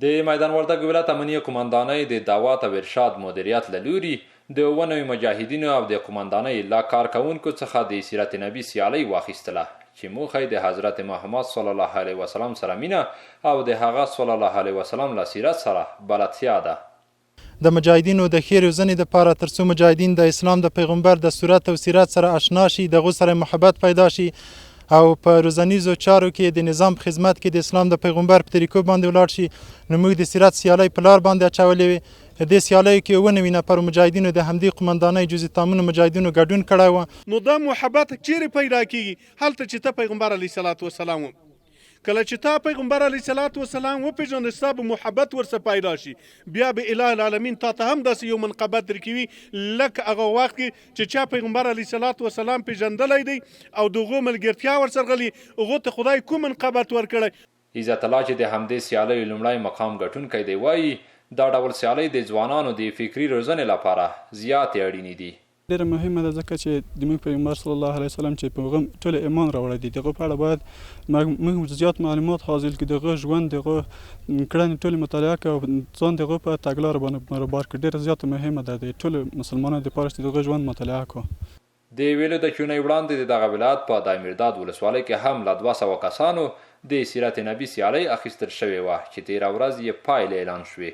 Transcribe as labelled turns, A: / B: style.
A: د میدان وردګ ولایت امنیه قومندانۍ د دعوت او ارشاد مدیریت له لوري د 97 مجاهدینو او د قومندانۍ له کارکوونکو څخه د سیرت نبي سیالۍ واخیستله چې موخه یې د حضرت محمد صلی الله علیه وسلم سره مینه او د هغه صلی الله علیه وسلم له سیرت سره بلدتیا ده.
B: د مجاهدینو د ښې روزنې دپاره تر څو مجاهدین د اسلام د پیغمبر د صورت او سیرت سره اشنا شي، د هغو سره محبت پیدا شي او په روزنیزو چارو کې د نظام په خدمت کې د اسلام د پیغمبر په طریقو باندې ولاړ شي، نو موږ د سیرت سیالۍ په لار باندې اچولې وې. دې سیالیو کې 97 نفرو مجاهدینو د همدې قومندانۍ جزء تامونو مجاهدینو ګډون کړی و.
C: نو دا محبت چیرې پیدا کیږي؟ هلته چې ته پیغمبر علیه الصلوة والسلام کله چې تا پیغمبر علیه الصلوة والسلام وپېژنده، ستا به محبت ورسره پیدا شي، بیا به اله العالمین تا ته هم داسې یو منقبت درکوي لکه هغه وخت کې چې چا پیغمبر علیه الصلوة والسلام پېژندلی دی او د هغو ملګرتیا ورسره غلي، هغو ته خدای کوم منقبت ورکړی.
A: عزت الله چې د همدې سیالیو لومړی مقام ګټونکی دی وايي، دا ډول سیالۍ د ځوانانو د فکري روزنې لپاره زیاتې اړینې دي.
D: ډیره مهمه ده، ځکه چې د موږ پیغمبر صلی الله علیه وسلم چې په هغه ټول ایمان راوړی دی، د هغه په اړه باید موږ زیات معلومات حاصل کړو، د هغه ژوند، د هغه کړنې ټولې مطالعه کړو او ځان د هغه په تګلارو باندې برابر کړو. ډیره زیاته مهمه ده د ټولو مسلمانانو دپاره چې د هغه ژوند مطالعه کړو.
A: د ویلو ده چې اونۍ وړاندې د دغه ولایت په دایمیرداد ولسوالۍ کې هم له 200 کسانو د سیرت نبي سیالۍ اخیستل شوې وه چې تېره ورځ یې پایلې اعلان شوې.